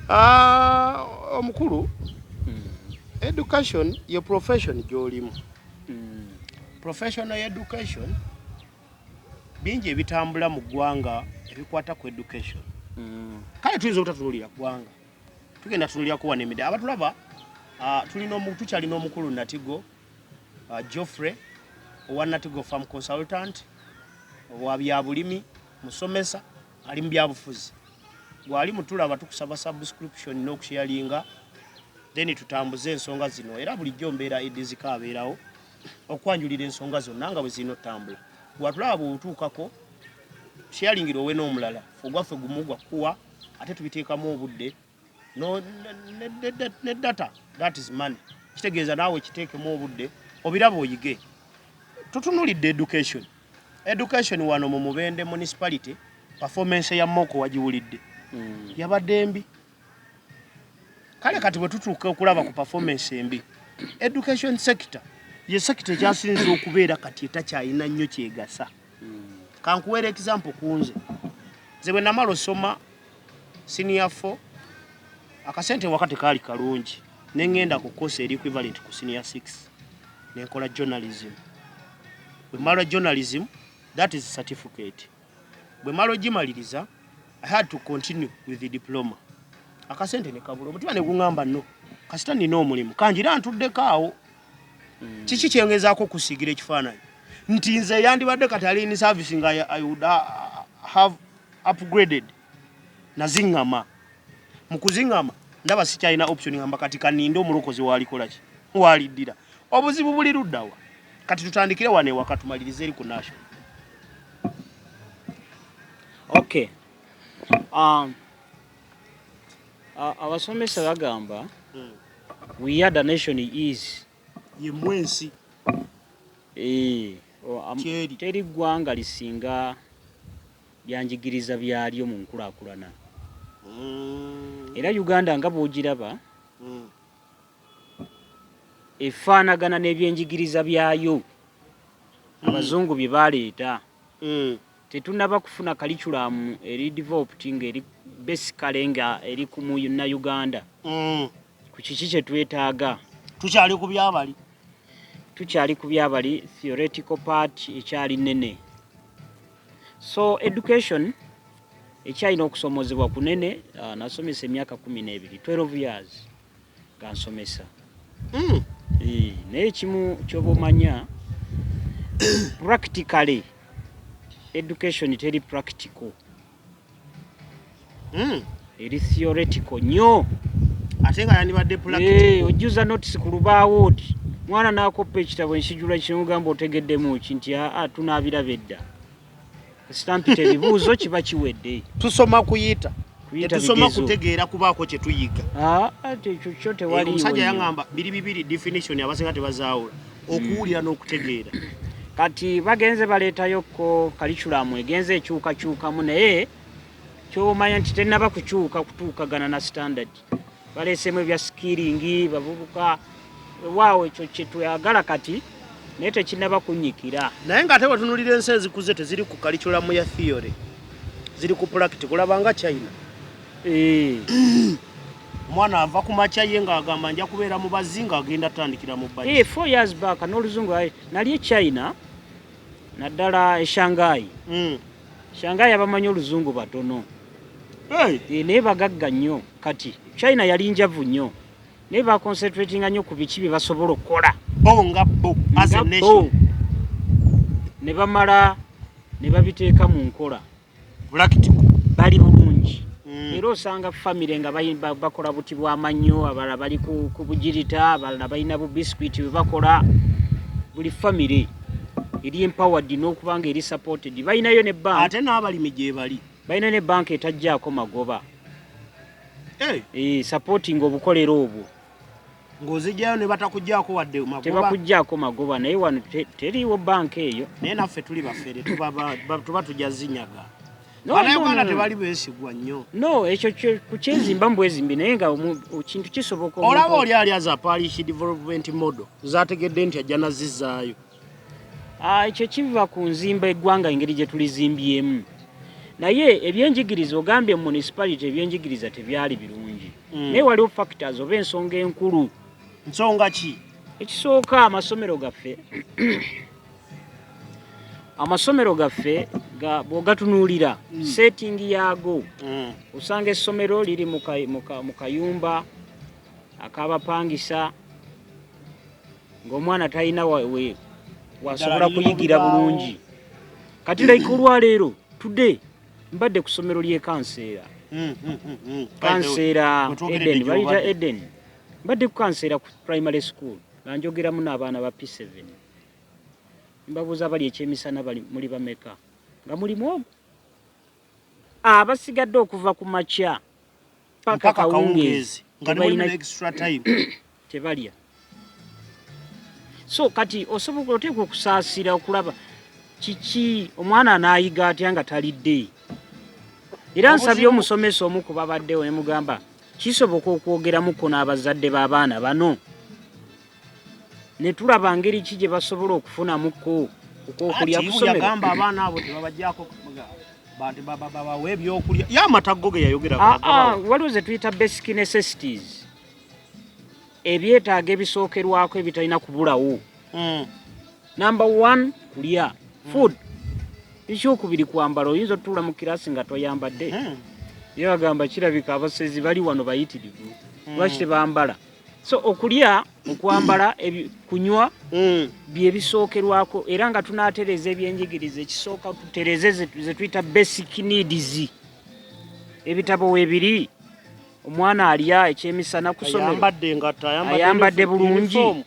Ah, omukulu, education ye profession gy'olimu. Professional education, bingi ebitambula mu ggwanga ebikwata ku education. Kale tuyinza obutatunuulira ggwanga, tugenda tunuulirako wano emidde abatulaba. Tukyalina omukulu Natigo Geoffrey owa Natigo Farm Consultant, owa byabulimi, musomesa, ali mu byabufuzi. Gwali mutulaba, tukusaba subscription n'okusharinga, then tutambuze ensonga zino. Era bulijjo mbeera edizika abeerawo okwanjulira ensonga zonna nga bwe zirina otambula. Gwatulaba, bw'otuukako sharingira owe n'omulala. Ogwaffe gumu gwakuwa, ate tubiteekamu obudde ne data, that is money. Kitegeeza naawe kiteekemu obudde obiraba oyige. Tutunulidde education. Education wano mu Mubende Municipality, performance ya moko wagiwulidde, yabadde mbi. Kale kati bwe tutuuka okulaba ku performance embi, education sector ye sector ekyasinze okubeera kati etakyalina nnyo kyegasa. Kankuweera example ku nze. Nze bwe namala osoma senior 4, akasente waka tekaali kalungi, neŋŋenda ku course eri equivalent ku senior 6, nenkola journalism. Bwe mala journalism, that is certificate, bwe mala ogimaliriza, I had to continue with the diploma. Akasente ne kabula, omutima ne guŋŋamba, "No, kasita nina omulimu kanjira ntuddeko awo." Kiki kyengezaako okusiigira ekifaananyi nti nze yandibadde kati ali in service nga I would have upgraded. Naziŋŋama. Mu kuziŋŋama ndaba sikyalina option, ngamba kati kaninde omulokozi waalikola ki, waliddira. Obuzibu buli luddawa? Kati tutandikire wano ewaka, tumalirize eri ku national. Okay, abasomesa bagamba, "We are the nation is." Yemmwe ensi. Eh, Kyeri. Teri ggwanga lisinga byanjigiriza byalyo mu nkulaakulana. Era Uganda nga bw'ogiraba, efaanagana n'ebyenjigiriza byayo abazungu bye baleeta. Tetunaba kufuna curriculum eri developed nga eri basically nga eri ku Uganda ku kiki kye twetaaga. Tukyali ku byabali. Tukyali ku byabali, theoretical part ekyali nene. So education ekyalina okusomozebwa kunene. Nasomesa emyaka 12, 12 years nga nsomesa. Eh, naye ekimu kyoba omanya, practically education teri practical. Eri theoretical nnyo. Ate nga yandibadde Eh, practical. Ojjuza notes ku lubaawo oti mwana n'akoppa ekitabo ensijula kimugamba, "Otegeddemu ki?" Nti, "Aa, tunaabiraba edda." Sitampita ebibuuzo kiba kiwedde. Tusoma kuyita. Kuyita. Tetusoma Bigezo. kutegeera kubaako kye tuyiga. Aa, ate ekyo kyo tewaliiwo Omusajja nnyo. yaŋŋamba biri bibiri, definition abasinga tebazaawula, okuwulira n'okutegeera. Kati bagenze baleetayokko curriculum egenze ekyukakyukamu, naye kyomanya nti tennaba kukyuka kutuukagana na standard. Baleesemu ebya skilling bavubuka, waawo ekyo kyetwagala kati, naye tekinnaba kunnyikira. Naye ng'ate bwe ensi ezikuze teziri ku curriculum ya theory, ziri ku practical. Olaba nga China, omwana ava ku makya ye ng'agamba, "Nja kubeera mu bazzi," ng'agenda atandikira mu bazzi. Eh, 4 years back n'oluzungu nali e China, naddala e Shanghai. Shanghai abamanyi oluzungu batono. Hey. Eh, naye bagagga nnyo. Kati China yali njavu nnyo, naye baconcentratinga nnyo ku biki bye basobola okukola. Bo nga bo as a Nga nation. bo. Ne bamala ne babiteeka mu nkola. Practical. Bali bulungi. Era osanga famire nga bakola buti bw'amannyo, abalala bali ku bugirita, abalala balina bu biscuit bwe bakola. Buli famire eri empowered n'okuba nga eri supported. Balinayo ne bank. Ate n'abalimi gye bali. Balina ne banka etajjaako magoba. Hey. E, supporting obukolero obwo. Ng'ozijjayo ne batakugjaako wadde magoba. Tebakugjaako magoba, naye wano teriiwo banka eyo. Naye naffe tuli bafere, tuba tujja zinyaga. No, Bannayuganda no, no, no. tebali beesigwa nnyo. No, ekyo kukyezimba mu bwezimbi, naye nga kintu kisoboka Olaba oli ali aza parish development model, zategedde nti ajja nazizaayo. Ah, ekyo kiva ku nzimba eggwanga engeri gye tulizimbyemu. Naye ebyenjigiriza, ogambye mu municipality ebyenjigiriza tebyali birungi, naye waliwo factors oba ensonga enkulu. Nsonga ki? Ekisooka, amasomero gaffe bw'ogatunuulira setting yaago, osanga essomero liri mu kayumba ak'abapangisa, ng'omwana talina wasobola Ddala liri mu kuyigira bibaawo. bulungi. Kati like olwaleero, today mbadde ku ssomero ly'e Kanseera. Kanseera By the way, wetwogeredde Eden bayita gy'obadde. Eden. Mbadde ku Kanseera ku primary school nga njogeramu n'abaana ba P7, mbabuuza bali ekyemisana bali muli bameka, nga mulimu ogwo abasigadde okuva ku makya paka mpaka kawungeezi kawungeezi nga ne mulimu tebalina ne extra time. Tebalya. So kati osobola oteekwa okusaasira okulaba kiki omwana anaayiga atya nga talidde. Era nsabye omusomesa omu ku babaddewo ne mugamba kisoboka okwogeramuko n'abazadde b'abaana bano ne tulaba ngeri ki gye basobola okufunamuko okwokulya Ati ku ssomero. Yagamba abaana abo tebabajjako bantu babawe ebyokulya, ye amata go ge yayogera. Ah, ah, waliwo ze tuyita basic necessities, ebyetaago ebisookerwako ebitalina kubulawo. Number one, kulya, food. Ekyokubiri, kwambala. Oyinza otutuula mu kirasi nga toyambadde? Ye bagamba kirabika abasezi bali wano bayitirivu, lwaki tebambala? So okulya, okwambala, kunywa byebisookerwako. Era nga tunatereeza ebyenjigiriza, ekisooka tutereze ze tuyita basic needs. Ebitabo weebiri, omwana alya ekyemisana ku ssomero, ayambadde engatto, ayambadde bulungi, uniform.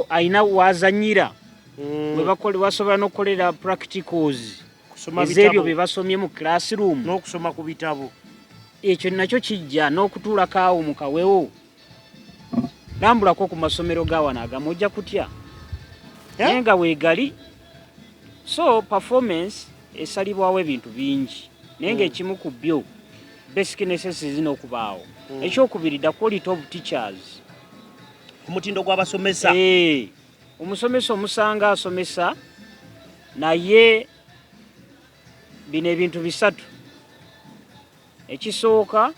Alina wazanyira, wasobola n'okukolera practicals Kusoma ez'ebyo bitabo. bye basomye mu classroom. N'okusoma ku bitabo. Ekyo nakyo kijja n'okutuulako awo mu kawewo. Lambulako ku masomero ga wano agamu, ojja kutya. Eh? Naye nga weegali. So performance esalibwawo ebintu bingi, naye ng'ekimu ku byo basic necessities zirina okubaawo. Ekyokubiri, the quality of teachers. Omutindo gw'abasomesa. Eh, omusomesa omusanga asomesa, naye bino ebintu bisatu. Ekisooka,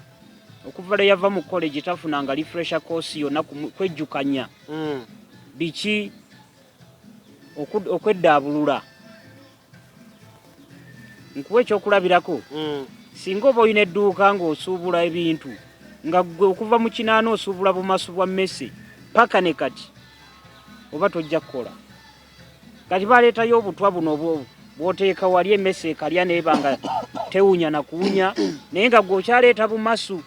okuva lwe yava mu college tafunanga refresher course yonna kwejjukanya biki okweddaabulula. Nkuwa ekyokulabirako, singa oba olina edduuka ng'osuubula ebintu, nga ggwe okuva mu 80 osuubula bumasu bwa mmese paka ne kati, oba tojja kukola. Kati baleetayo obutwa buno bw'oteeka wali emmese ekalya neeba nga tewunya na kuwunya, naye nga gwe okyaleeta bumasu,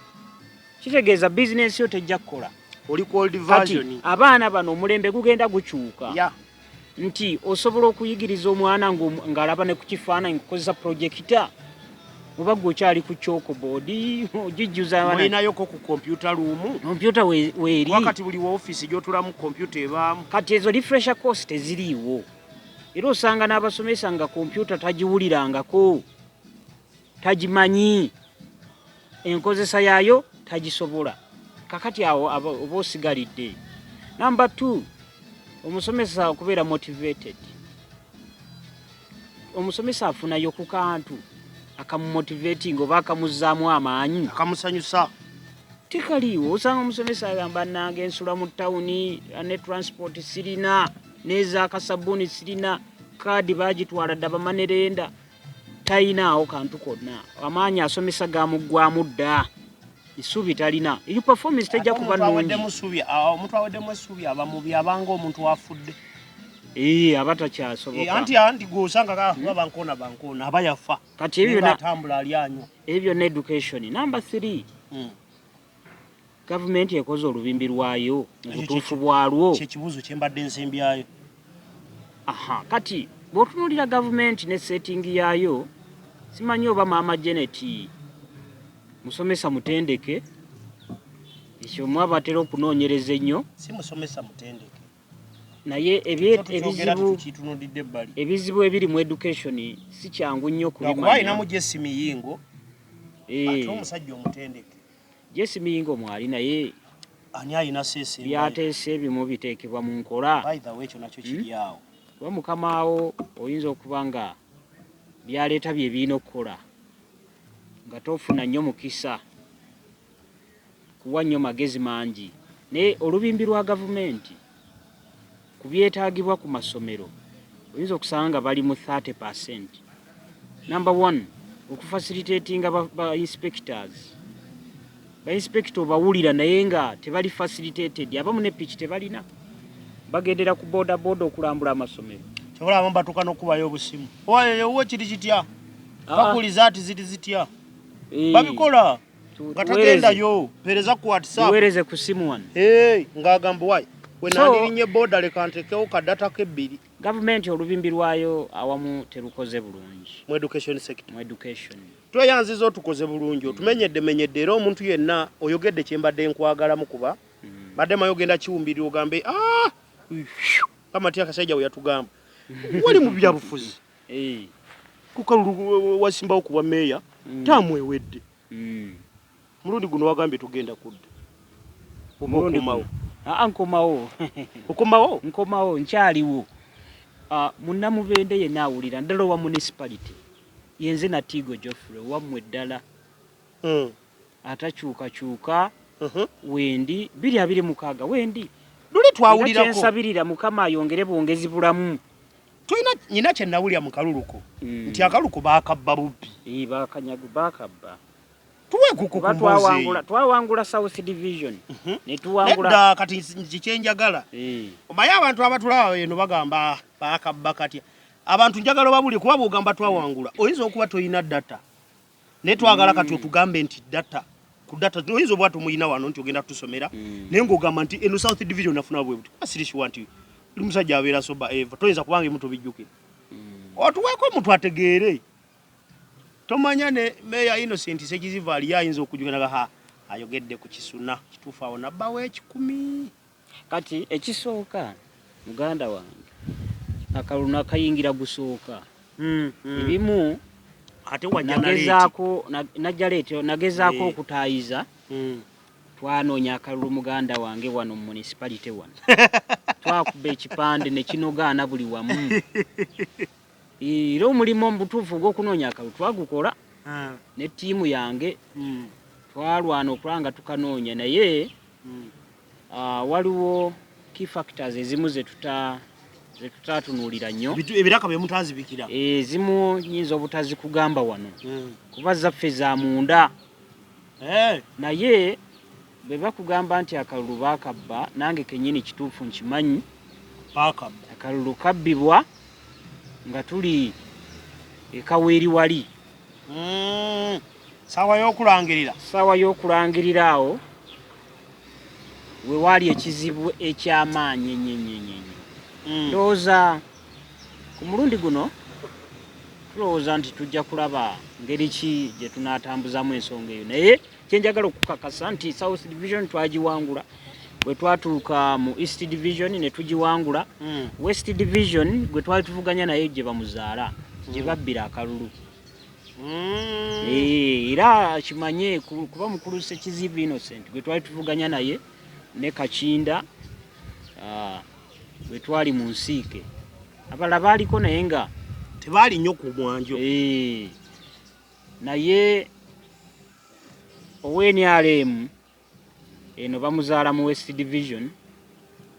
kitegeeza bizinensi yo tejja kukola. Oli ku old Kati version. abaana bano omulembe gugenda gukyuka, nti osobola okuyigiriza omwana ng'alaba ne ku kifaananyi, kukozesa projector, oba gwe okyali ku chalkboard ogijjuza abaana. Mulinayoko ku computer room? Kompyuta weeri. Wakati buli wa office gy'otulamu computer ebaamu. Kati ezo refresher course teziriiwo, era osanga n'abasomesa nga kompyuta tagiwulirangako, tagimanyi, enkozesa yaayo tagisobola. Kakati awo oba osigalidde. Number two, omusomesa okubeera motivated. Omusomesa afunayo ku kantu akamumotivating oba akamuzzaamu amaanyi, akamusanyusa. Tekaliiwo. Osanga omusomesa agamba, nange nsula mu tawuni, ne transport sirina, n'ezakasabbuuni sirina, kaadi bagitwala dda bamanerenda. Tayinaawo kantu konna, amaanyi asomesa gamuggwamu dda, essuubi talina, eyo performance tejja Ate kuba omuntu nnungi. aweddemu essuubi, omuntu aweddemu essuubi aba mubi, abanga omuntu afudde. Ee, aba Eh, takyasoboka. Anti gwosanga kuba bankoona bankoona, aba yafa. Kati ebyo Naye byonna ng'atambula ali anywa. Ebyo byonna education. Number three, gavumenti ekoze olubimbi lwayo mu Ekyo butuufu bwalwo? Kyekibuuzo kyembadde nsimbyayo. Aha, kati bw'otunuulira gavumenti ne setting yaayo, simanyi oba maama Janet musomesa mutendeke, ekyo mwe abatera okunoonyereza ennyo. Si musomesa mutendeke. Naye Ekyo tukyogera, ebizibu tukitunulidde ebbali. Ebizibu ebiri mu education si kyangu nnyo Lwakuba kubimanya. alinamu Jesse Miyingo, ate omusajja omutendeke. Jesse Miyingo mwali, naye Ani alina seese? byateesa ebimu biteekebwa mu nkola? By the way, ekyo nakyo kiri awo. Kuba mukamaawo oyinza okuba nga Byaleeta bye birina okukola nga tofuna nnyo mukisa kuwa nnyo magezi mangi, naye olubimbi lwa gavumenti ku byetaagibwa ku masomero oyinza okusanga nga bali mu 30%. Number one, okufacilitatinga ba inspectors. Ba inspector obawulira naye nga tebali facilitated, abamu ne piki tebalina, bagendera ku boda boda okulambula amasomero. Kyobola abamu batuuka n'okubayo obusimu, owo kiri kitya, bakuliza ati ziri zitya, babikola nga tagendayo, mpeereza ku WhatsApp, weereze ku simu wano. Ng'agamba wayi we nandirinnye boda, leka ntekewo kadata kebbiri. Gavumenti olubimbi lwayo awamu terukoze bulungi mu education sector. Mu education. Tweyanziza, otukoze bulungi, otumenyedde menyedde, era omuntu yenna oyogedde kyembadde nkwagalamu, kuba badde mayo ogenda kiwumbirira ogambe, "Ah, kamati akasajja we yatugamba wali mu byabufuzi." Kukalulu wasimbawo kuba meeya taamu ewedde. Mulundi guno wagambye tugenda kudda. Oba okomawo? Aa, nkomawo. Okomawo? Nkomawo, nkyaliwo. Ah, munnamubende yenna awulira, ddala owa municipality, yenze Natiigo Geoffrey owammwe ddala atakyukakyuka. Wendi 2026, wendi. Luli twawulirako. Kyensabirira Mukama ayongere bwongezi bulamu. Tulina nyina kye nawulira mu kaluluko nti akaluko baakabba bubbi. Ee, bakanyagu bakabba. Tuweekuko ku Kuba mboozi eyo. twawangula South Division ne tuwangula. Nedda, kati nti kyenjagala omaye abantu abatulaba eno bagamba, "Ah, baakabba katya?" Abantu njagala obabulye, kuba bwogamba twawangula oyinza okuba toyina data, naye twagala kati otugambe nti data ku data oyinza oba tumuyina wano nti ogenda tusomera, naye ng'ogamba nti eno South Division nafuna bwe buti, kuba siri sure nti oli musajja abeera sober eva toyinza kubanga emu tobijjukira. Otuweeko omuntu ategeere. Tomanya ne Meya Innocent Sekiziva aliyo, ayinza okujjukira nga ha ayogedde ku Kisuna kituufu, awo nabbawo 100. Kati ekisooka, muganda wange, akalulu nakayingira gusooka. Ebimu Ate wajja na late. Nagezaako najja late, nagezaako okutaayiza. Twanoonya akalulu, muganda wange, wano mu municipality wano twakuba ekipande ne kinogaana buli wamu, era omulimu mu butuufu ogw'okunoonya akalulu twagukola ne ttiimu yange. Twalwana okulaba nga tukanoonya, naye waliwo key factors ezimu zetutatunuulira nnyo. Ebiraka bye mutazibikira. Ezimu nyinza obutazikugamba wano kuba zaffe za munda. Naye bwe bakugamba nti akalulu baakabba, nange kennyini kituufu nkimanyi. Baakabba. Akalulu kabbibwa nga tuli ekaweeri wali. Saawa y'okulangirira. Ssaawa y'okulangirira, awo we waali ekizibu eky'amaanyi ennyo ennyo ennyo ennyo. Ndowooza ku mulundi guno tulowooza nti tujja kulaba ngeri ki gye tunaatambuzamu ensonga eyo, naye kyenjagala okukakasa nti South Division twagiwangula, bwe twatuuka mu East Division ne tugiwangula. West Division gwe twali tuvuganya naye gye bamuzaala gye babbira akalulu. Era kimanye kuba mukulu Sekizibu Innocent gwe twali tuvuganya naye ne Kakinda, bwe twali mu nsiike, abalala baaliko naye nga tebaali nnyo ku mwanjo. Naye owe-NRM eno bamuzaala mu West Division,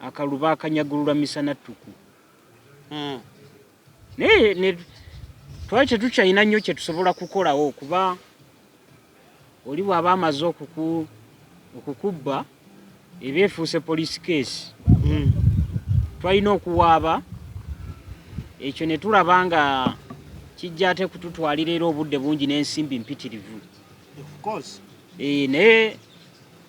akalulu baakanyagulula misana ttuku. Naye twali tetukyalina nnyo kye tusobola kukolawo, kuba oli bw'aba amaze okukubba eba efuuse police case. Twalina okuwaaba ekyo ne tulaba nga kijja ate kututwalira era obudde bungi n'ensimbi mpitirivu. Of course. Naye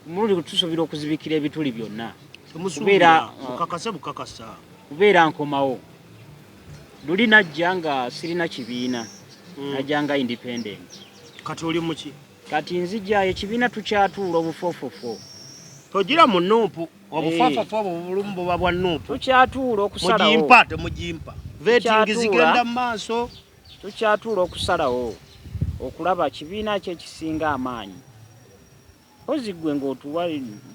ku mulundi tusuubira okuzibikira ebituli byonna. Temusuubira, mukakase bukakasa. Kubeera nkomawo. Luli najja nga sirina kibiina, najja nga independent. Kati oli muki? Kati nzija ekibiina tukyatuula obufoofofo. Togira mu NUP. Obufoofofo obwo bulumu buba bwa NUP. Tukyatuula okusalawo. Mugimpa temugimpa, vetting zigenda mu maaso. Tukyatuula okusalawo okulaba kibiina ki ekisinga amaanyi. Mpozi gwe ng'otuwa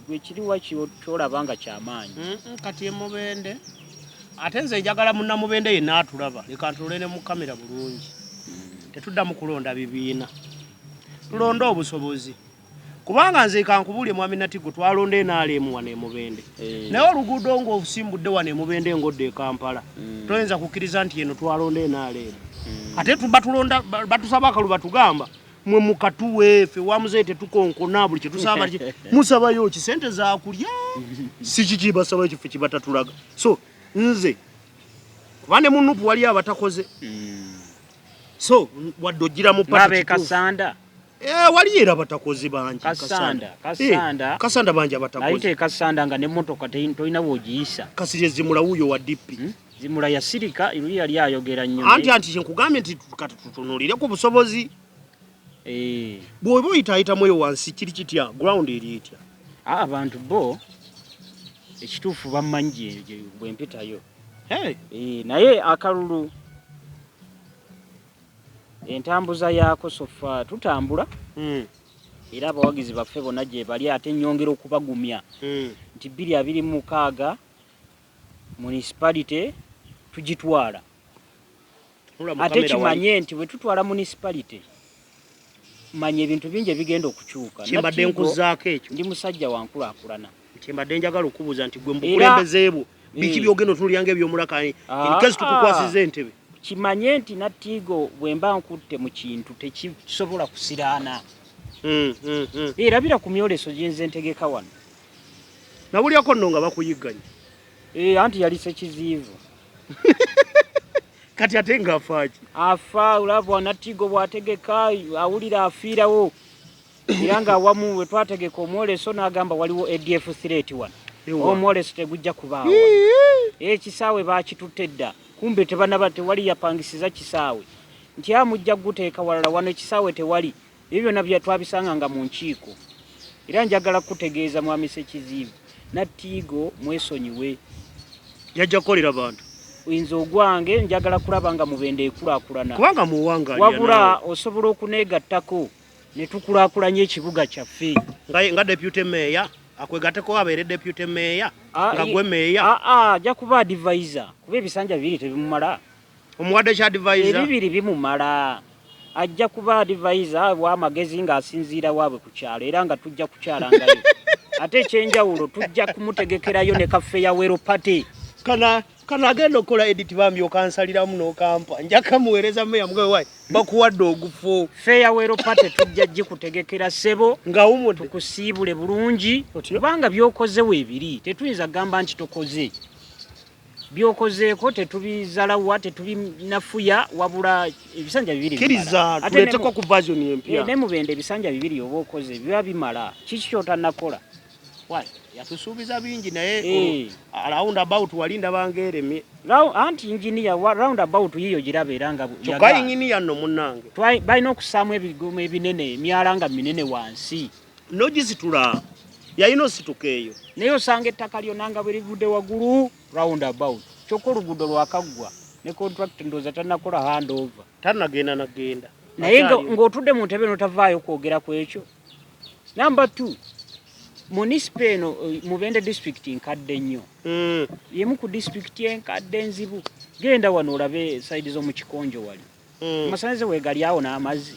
gwe kiriwa kyolaba nga kyamaanyi? Kati emubende ate nze njagala munnamubende yenna atulaba, leka ntulole ne mu kamera bulungi. Tetuddamu kulonda bibiina, tulonde obusobozi, kubanga nze kankubuulye, mwami Natigo, twalonda NRM wano e Mubende, naye oluguudo ng'osimbudde wano e Mubende ng'odda e Kampala, toyinza kukkiriza nti eno twalonda NRM. Ate tuba tulonda, batusaba akalulu, batugamba mwe mukatuwe, ffe wa muzeeyi tetukonkona, buli kyetusaba musabayo ki? Sente zakulya si kiki basabayo kiffe kibatatulaga. So nze kuba ne mu NUP waliyo abatakoze, so wadde ogira mu party Ngabe kituufu. Kasanda. Eh, waliyo era abatakozi bangi. Kasanda, Kasanda. Eh, Kasanda bangi abatakozi. Nayite Kasanda nga nemmotoka tolina bw'ogiyisa. Kasirye Zimula wuuyo wa DP. Zimula yasirika, luli yali ayogera nnyo. Anti kyenkugambye nti kati tutunuulire ku busobozi. Bw'oba oyitaayitamu eyo wansi kiri kitya? Ground eri etya? Aa, abantu bo ekituufu bammanyi bwe mpitayo. Hey. Eh, naye akalulu entambuza yaako so far tutambula, era abawagizi baffe bonna gye bali, ate nyongera okubagumya nti 2026 municipality tugitwala. Tunula mu Ate kamera wali. Kimanye nti bwe tutwala municipality, manya ebintu bingi ebigenda okukyuka. Kyembadde Natigo, nkuzaako ekyo. Ndi musajja wa nkulaakulana. Kyembadde njagala okubuuza nti gwe mu Era- bukulembeze bwo biki byogenda otunuulira ng'ebyomulaka Ah, in case tukukwasiza ah. entebe? Kimanye nti Natiigo bwe mba nkutte mu kintu tekisobola kusiraana. Erabira ku myoleso gye nze ntegeka wano. Nawulyako nno nga bakuyigganya. Eh, anti yali Sekiziivu. Kati ate ng'afaaki? Afa olaba Natiigo bw'ategeka awulira afiirawo, era ng'awamu bwe twategeka omwoleso n'agamba waliwo ADF threat wano. Ewa. Omwoleso tegujja kubaawo. Ekisaawe baakitutte dda, kumbe tebanaba, tewali yapangisiza kisaawe, nti amujja guteeka walala, wano ekisaawe tewali. Ebyo byonna bya twabisanga nga mu nkiiko. Era njagala kutegeeza mwami Sekiziivu, Natiigo mwesonyiwe. Yajja kukolera bantu. Nze ogwange njagala kulaba nga Mubende ekulaakulana. Kubanga muwangaalira Wabula naawe. osobola okuneegattako ne tukulaakulanya ekibuga kyaffe. Nga deputy mayor akwegatteko abeere deputy mayor, Ah, nga gwe mayor. Ah, ah, ajja kuba advisor, kuba ebisanja bibiri tebimumala. Omuwadde kya advisor? Ebibiri bimumala. Ajja kuba advisor w'amagezi ng'asinziira waabwe ku kyalo, era nga tujja kukyalangayo. Ate ekyenjawulo tujja kumutegekerayo ne ka farewell party. Kana agenda okukola edit, bambi okansaliramu n'okampa, nja kamuweereza meya mugabe wayi bakuwadde ogufo. Farewell party tujja gikutegekera ssebo, Nga wumudde. Tukusiibule bulungi. Otyo? Kubanga by'okoze weebiri, tetuyinza kugamba nti tokoze. Byokozeeko tetubizalawa, tetubinafuya, wabula ebisanja bibiri bimala. Kkiriza Ate tuleeteko ku version empya. Eh, ne Mubende ebisanja bibiri oba okoze biba bimala, kiki ky'otannakola? Why? Yatusuubiza bingi naye round about wali ndaba ng'eremye. Anti engineer wa round about yiyo giraba era nga Kyokka yagaana. engineer nno munnange. Balina okussaamu ebigoma ebinene, emyala nga minene wansi. N'ogisitula, yalina osituka eyo. Naye osanga ettaka lyonna nga bwe livudde waggulu round about, kyokka oluguudo lwakaggwa ne contract ndowooza tannakola handover. Tannagenda nagenda. Naye Akyaliyo. Ng'otudde mu ntebe n'otavaayo kwogera ku ekyo. Number two, municipal eno, Mubende district nkadde nnyo. Yemu ku disitulikiti enkadde enzibu. Genda wano olabe side z'omu Kikonjo wali. Amasanyalaze weegali awo n'amazzi.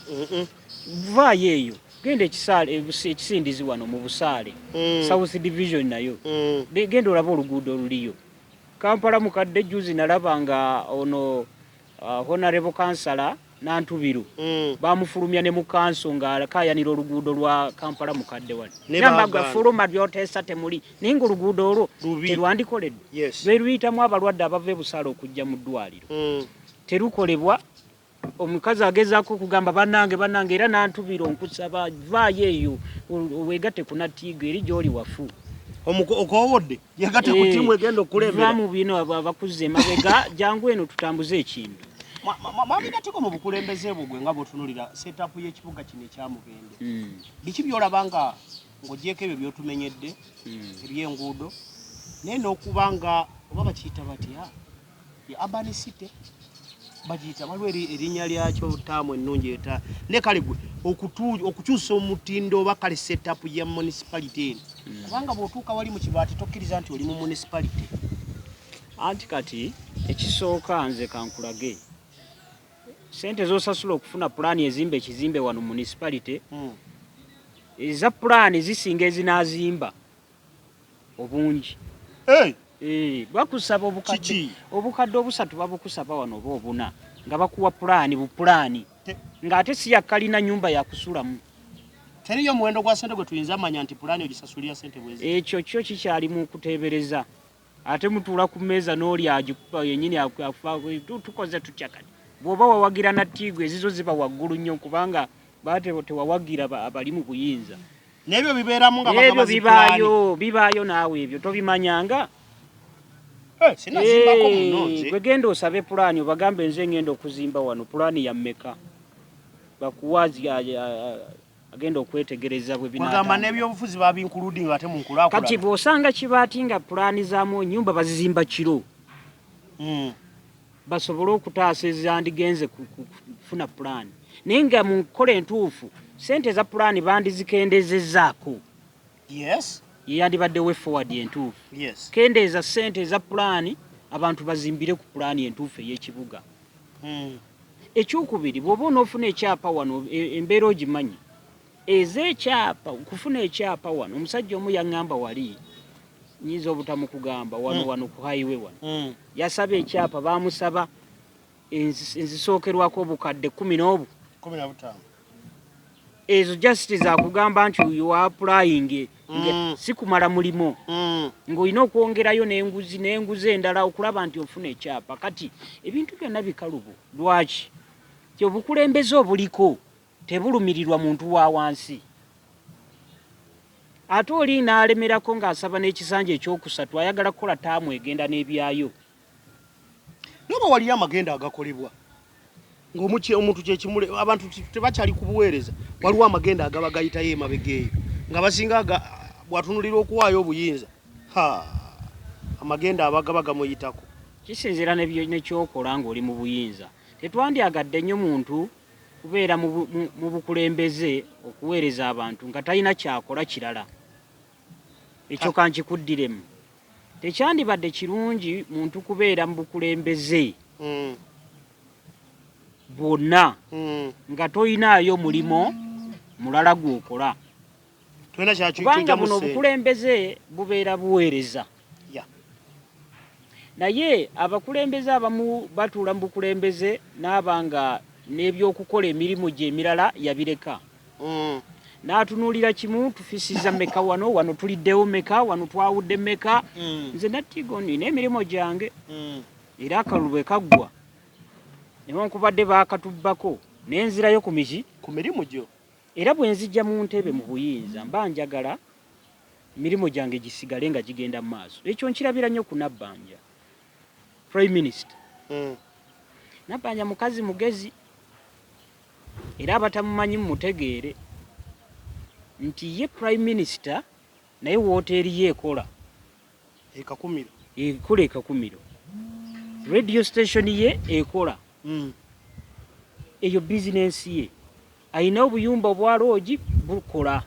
Vaayo eyo, genda ekisindizi wano mu Busaale. South Division nayo. Genda olabe oluguudo oluliyo. Kampala mukadde, juzi nalaba nga ono honorable councillor Nantubiru bamufulumya ne mu kanso ng'akaayanira oluguudo lwa Kampala mukadde wano. Ne Namba gwe baagaana. fuluma by'oteesa temuli, naye ng'oluguudo olwo Lubi. terwandikoleddwa. Lwe luyitamu abalwadde abava e Busaale okujja mu ddwaliro. Terukolebwa. Omukazi agezaako okugamba bannange, bannange, era Nantubiro nkusaba vaayo eyo weegatte ku Natiigo eri gy'oli wafu. Okowodde yegatte ku ttiimu egenda okukulembera. Va mu bino abakuzza emabega, jangu eno tutambuze ekintu. Mwami Natiko, mu bukulembeze bwo gwe nga bw'otunuulira setup y'ekibuga kino ekya Mubende, biki by'olaba nga ng'ogyeko ebyo by'otumenyedde ebyenguudo, naye n'okuba nga oba bakiyita batya, ye urban city bagiyita, waliwo erinnya lyakyo taamu ennungi eta ne kale gwe okukyusa omutindo oba kale setup ya municipality eno, kubanga bw'otuuka wali mu Kibaati tokkiriza nti oli mu municipality. Anti kati ekisooka nze kankulage. Sente z'osasula okufuna pulaani ezimba ekizimbe wano municipality eza pulaani zisinga ezinaazimba obungi. Hey! Bakusaba obukadde Kiki? Obukadde obusatu babukusaba wano oba obuna nga bakuwa pulaani bupulaani ng'ate si yakkalina nyumba yakusulamu. Teriyo muwendo gwa sente gwe tuyinza manya nti pulaani ogisasulira sente bwezi? Ekyo kyo kikyali mu kuteebereza, ate mutuula ku mmeeza n'oli agikuba yennyini afa, tukoze tutya kati? Bw'oba wawagira nattiigo ezizo ziba waggulu nnyo kubanga bate tewawagira abali mu buyinza. N'ebyo bibeeramu nga Ebyo bagaba zipulaani. Bibaayo naawe ebyo tobimanyanga. Sinazimbako muno nze. Gwe genda osabe pulaani obagambe nze ngenda okuzimba wano pulaani ya mmeka, bakuwa agenda okwetegereza bwe Kwegamba binaatambula. N'ebyobufuzi babinkuludinga ate mu nkulaakulana. Kati bw'osanga kibaati nga pulaani zaamu ennyumba bazizimba kiro basobole okutaasa ezandigenze kufuna pulaani, naye nga mu nkola entuufu ssente eza pulaani bandizikendezezzaako. Ye yandibadde way forward entuufu. Kendeeza ssente eza pulaani abantu bazimbire ku pulaani entuufu ey'ekibuga. Ekyokubiri, bw'oba onoofuna ekyapa wano, embeera ogimanyi ez'ekyapa, okufuna ekyapa wano omusajja omu yaŋŋamba wali nyinza obutamukugamba wano wano ku highway wano yasaba ekyapa, baamusaba enzisookerwako obukadde kumi n'obu 15. Ezo just zakugamba nti you are applying si kumala mulimo ng'olina okwongerayo n'enguzi n'enguzi endala okulaba nti ofuna ekyapa. Kati ebintu byonna bikalubo. Lwaki? Ti obukulembeze obuliko tebulumirirwa muntu wa wansi, ate oli n'alemerako ng'asaba n'ekisanja ekyokusatu ayagala kukola taamu egenda n'ebyayo. Noba waliyo amagenda agakolebwa ng'omuntu kyekimule abantu tebakyali ku buweereza, waliwo amagenda agaba gayitayo emabega eyo nga basinga bw'atunulira okuwaayo obuyinza, ha, amagenda abagaba gamuyitako. Kisinziira nekyokola ng'oli mu buyinza. Tetwandyagadde nnyo muntu kubeera mu bukulembeze okuweereza abantu nga talina kyakola kirala. Ekyo kankikuddiremu, tekyandibadde kirungi muntu kubeera mu bukulembeze bwonna nga toyinaayo mulimo mulala gw'okola. Tolina kyakyo Kubanga ky'ojjamu buno ssente. Obukulembeze bubeera buweereza. Naye abakulembeze abamu batuula mu bukulembeze n'aba nga n'ebyokukola emirimu gye emirala yabireka. N'atunuulira kimu, tufisiza mmeka wano, wano tuliddewo mmeka, wano twawudde mmeka. Nze nattigo nina emirimu gyange. Era akalulu bwe kaggwa, newankubadde baakatubbako, ne nzirayo ku miki? Ku mirimu gyo. Era bwe nzija mu ntebe mu buyinza mba njagala emirimu gyange gisigale nga gigenda mu maaso. Ekyo nkirabira nnyo ku Nabbanja, Prime Minister. Nabbanja mukazi mugezi, era abatamumanyi mumutegeere nti ye Prime Minister naye wooteeri ye ekola. E Kakumiro. Ekola e Kakumiro. Radio station ye ekola. Eyo bizinensi ye. Alina obuyumba obwa loogi bukola.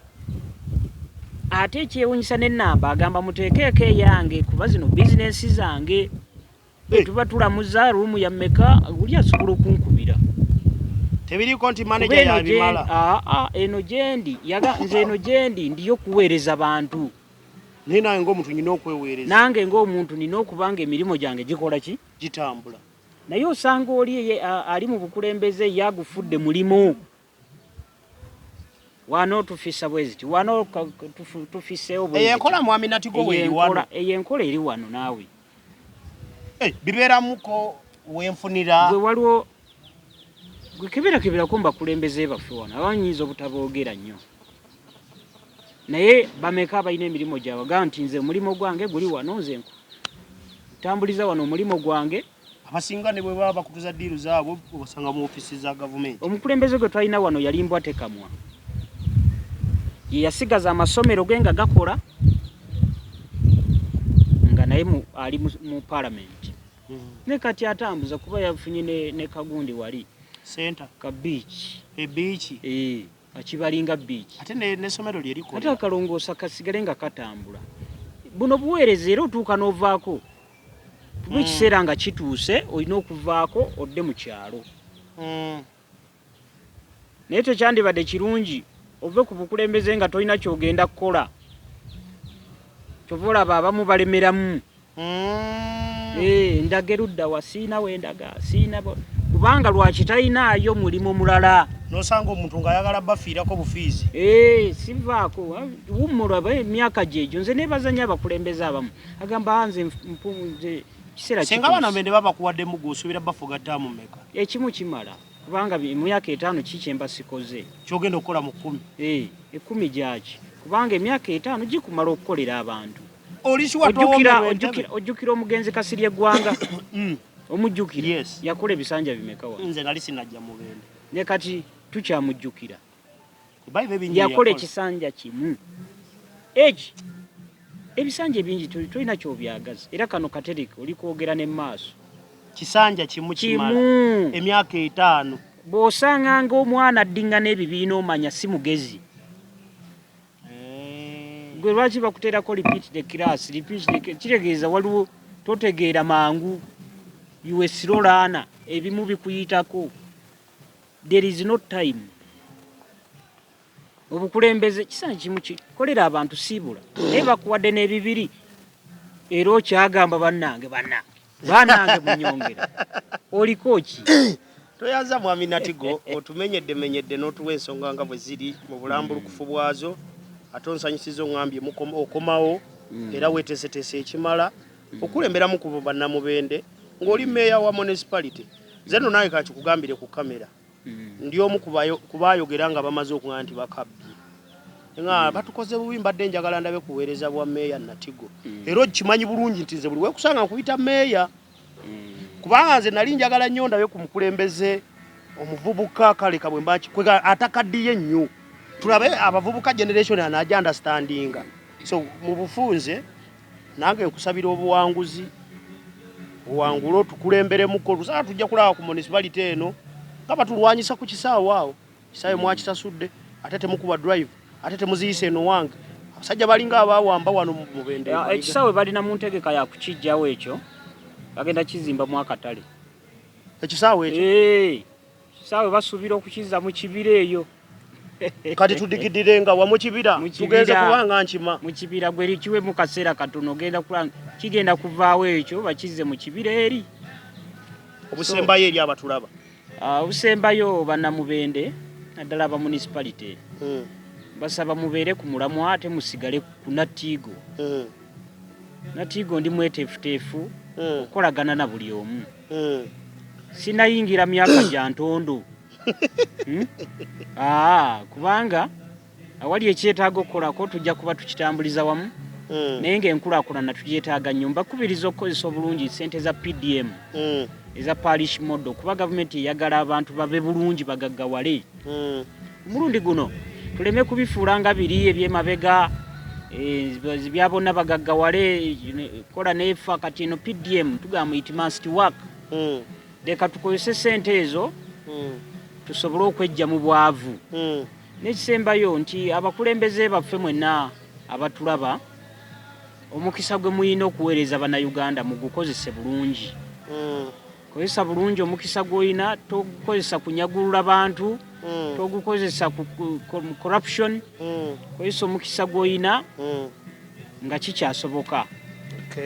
Ate ekyewuunyisa n'ennamba agamba muteekeeko eyange kuba zino bizinensi zange. Bwe tuba tulamuza ruumu ya mmeka oli asobola okunkubira. Tebiriiko nti manager Kuba eno yabimala. Eno gyendi, yaga nze eno gyendi ndiyo kuweereza bantu. Naye nange ng'omuntu nina okweweereza. Nange ng'omuntu nina okuba nga emirimu gyange gikola ki? Gitambula. Naye osanga oli ali mu bukulembeze ye agufudde mulimu. Wano tufisa bwe ziti, wano tufiseewo bwe Eyo ziti. enkola mwami Natigo Eyo weeri wano. Eyo enkola eri wano naawe. Bibeeramuko wenfunira. Gwe waliwo gwe keberakebirako mu bakulembeze baffe wano, abamu nnyinza obutaboogera nnyo. Naye bameka abalina emirimu gyabwe agamba nti nze omulimu gwange guli wano, nze ntambuliza wano omulimu gwange. Abasinga ne bwe baba bakutuza ddiiru zaabwe obasanga mu ofiisi za gavumenti. Omukulembeze gwe twalina wano yali mbwa tekamwa. Ye yasigaza amasomero ge nga gakola nga naye ali mu palamenti. Ne kati atambuza kuba yafunye ne kagundi wali. Center. Ka beach. E beach. Akibalinga beach. Ate n'essomero lye likola. Ate akalongoosa kasigale nga katambula. Buno buweereza era otuuka n'ovaako. Kuba ekiseera nga kituuse olina okuvaako odde mu kyalo. Naye tekyandibadde kirungi ove ku bukulembeze nga tolina kyogenda kukola. Kyova olaba abamu balemeramu. Ndaga erudda wa, siina wendaga, siina kubanga lwaki talinaayo mulimu mulala. Nosanga omuntu ng'ayagala bafiirako bufiizi. Sivaako wummula emyaka gyegyo. Nze neebaza nnyo abakulembeze abamu, agamba nze nze kiseera. Singa bano mende babakuwaddemu, gwe osuubira bafuga ttaamu meka? Ekimu kimala, kubanga mu myaka 5 ki kyemba sikoze? Kyogenda okukola mu 10? 10 gyaki? Kubanga emyaka 5 gikumala okukolera abantu. Oli Ojjukira omugenzi Kasirye Eggwanga? Omujjukira? Yes. Yakola ebisanja bimeka wa? Nze nali sinajja Mubende. Ne kati tukyamujjukira. Bayiva ebingi. Yakola ekisanja kimu eki, ebisanja ebingi tolina kyobyagaza, era kano katereke oli kwogera ne maaso. Kisanja kimu kimala? Kimu. Emyaka 5. Bw'osanga ng'omwana addingana ebibiina, omanya si mugezi. Gwe lwaki bakuteerako repeat the class, repeat the class? Kitegeeza waliwo totegeera mangu, you a slow learner, ebimu bikuyitako. There is no time. Obukulembeze kisanja kimu kikolera abantu, siibula, naye bakuwadde n'ebibiri era okyagamba bannange, bannange, bannange, munyongera oliko ki? Toyaza, mwami Natigo, otumenyedde menyedde n'otuwa ensonga nga bwe ziri mu bulambulukufu bwazo, ate onsanyusiza, oŋŋambye okomawo era weeteeseteese ekimala okulemberamu ku bannamubende ng'oli meeya wa municipality. Nze nno naawe kakikugambire ku kamera, ndi omu ku baayogera nga bamaze okuŋŋamba nti bakabbye, nga batukoze bubi. Mbadde njagala ndabe kuweereza bwa meeya Natigo, era okimanyi bulungi nti nze buli wekusanga nkuyita meeya, kubanga nze nali njagala nnyo ndabe ku mukulembeze omuvubuka. Kale kabwe mba kwega atakaddiye nnyo, tulabe abavubuka generation anaja understandinga. So mu bufunze nange nkusabira obuwanguzi, obuwangule, otukulemberemuko. Lusala tujja kulaba ku municipality eno nga batulwanyisa ku kisaawe awo. Kisaawe mwakisasudde, ate temukuba drive, ate temuziyisa eno wange. Abasajja balinga abawamba wano mu Mubende. Ekisaawe balina mu ntegeka ya kukijjawo ekyo, bagenda kizimbamu akatale. Ekisaawe ekyo? Ekisaawe basuubira okukizza mu kibira eyo. Kati tudigidire nga wa mu kibira? Mu kibira. Tugenze kubanga nkima. Mu kibira, gwe kiwe mu kaseera katono, ogenda kulaba kigenda kuvaawo ekyo, bakizze mu kibira eri. Obusembayo eri abatulaba? Obusembayo, bannamubende, naddala aba municipality, basaba mubeere ku mulamwa ate musigale ku Natiigo. Natiigo ndi mweteefuteefu okukolagana na buli omu. Sinayingira myaka gya ntondo. Kubanga awali ekyetaaga okukolako tujja kuba tukitambuliza wamu, naye ng'enkulaakulana tugyetaaga nnyo. Mbakubiriza okukozesa obulungi sente za PDM, eza parish model, kuba gavumenti eyagala abantu babe bulungi, bagaggawale. Omulundi guno tuleme kubifuula nga biri ebyemabega, bya bonna bagaggawale, kola neefa. Kati eno PDM tugamba it must work. Leka tukozese sente ezo tusobole okwejja mu bwavu. N'ekisembayo nti abakulembeze baffe mwenna abatulaba, omukisa gwe muyina okuweereza bannayuganda mugukozese bulungi. Kozesa bulungi omukisa gw'olina, togukozesa kunyagulula bantu, togukozesa ku corruption. Kozesa omukisa gw'olina nga kikyasoboka,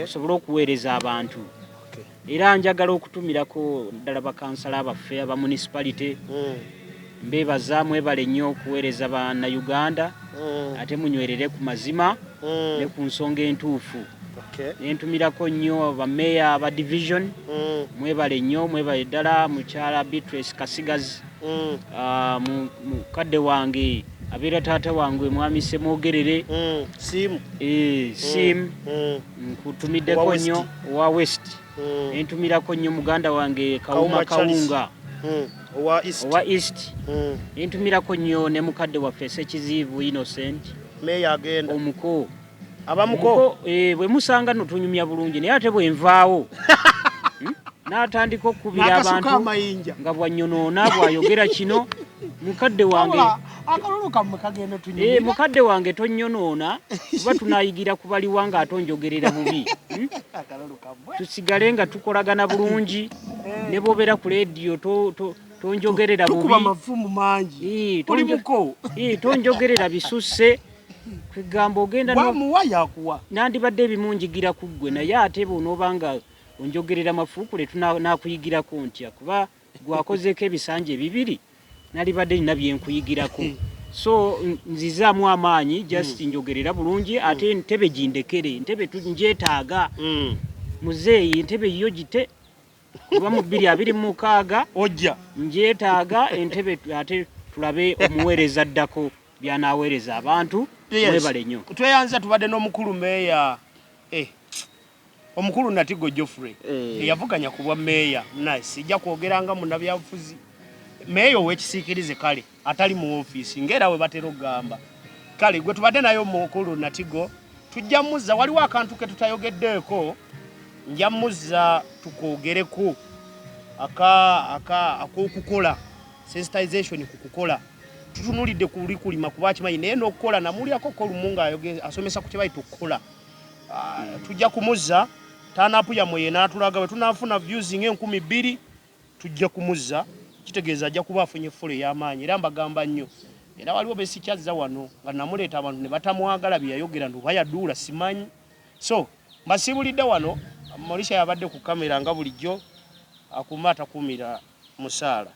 osobole okuweereza abantu. Era njagala okutumirako ddala bakansala baffe aba municipality. Mbeebaza, mwebale nnyo okuweereza bannayuganda, ate munywerere ku mazima ne ku nsonga entuufu. Nentumirako nnyo bameeya aba division, mwebale nnyo, mwebale ddala. Mukyala Beatrice Kasigazi, mukadde wange abeera taata wange, mwami Semwogerere. Simu. Sim, nkutumiddeko nnyo, owa West. Nentumirako nnyo muganda wange Kawuma Kawunga, owa East. Owa East. Nentumirako nnyo ne mukadde waffe Sekiziivu Innocent. Meeya agenda. Omuko. Abamuko. Bwe musanga no tunyumya bulungi, naye ate bwe nvaawo n'atandika okukubira abantu amayinja nga bwanyonoona, bwayogera kino. Mukadde wange, akalulu kammwe kagenda. Mukadde wange, tonyonoona, kuba tunayigira kubaliwa nga ate onjogerera bubi. Tusigale nga tukolagana bulungi, ne bwobeera ku leediyo. Tonjogerera bubi. Tukuba mafumu mangi. Oli muko. Tonjogerera bisusse. Kwegamba ogenda wamuwa yakuwa. Nandibadde ebimu njigira ku ggwe, naye ate bw'onooba nga onjogerera mafuukule tunakuyigirako ntya, kuba gwakozeeko ebisanja ebibiri nalibadde nina byenkuyigirako. So nzizaamu amaanyi, just njogerera bulungi, ate entebe gindekere, entebe ngyetaaga. Muzeeyi, entebe yo gite, kuba mu 2026 ojja ngyetaaga entebe, ate tulabe omuweereza addako by'anaaweereza abantu. Mwebale nnyo. Tweyanza, tubadde n'omukulu meeya, omukulu Natigo Geoffrey, eyavuganya ku bwa meeya. Sijja kwogera nga munnabyabufuzi, meeya ow'ekisiikirize, kale atali mu ofiisi ng'era we batera okugamba. Kale gwe tubadde naye omukulu Natigo, tujja muzza. Waliwo akantu ke tutayogeddeeko, nja muzza tukwogereko ak'okukola sensitization ku kukola. Tutunulidde kuli kulima kuba akimanyi, naye n'okukola namulyako ko lumu ng'ayoge asomesa ku kye bayita okukola. Tujja kumuzza taanapu yammwe yenaatulaga bwe tunaafuna views ng'enkumibiri, tujja kumuzza. Kitegeeza ajja kuba afunye follow ey'amaanyi. Era mbagamba nnyo, era waliwo besikyazza wano nga namuleeta, abantu ne batamwagala, bye yayogera nti oba yaduula simanyi. So mbasiibulidde wano. Molisha yabadde ku kamera nga bulijjo, akuuma atakuumira musaala.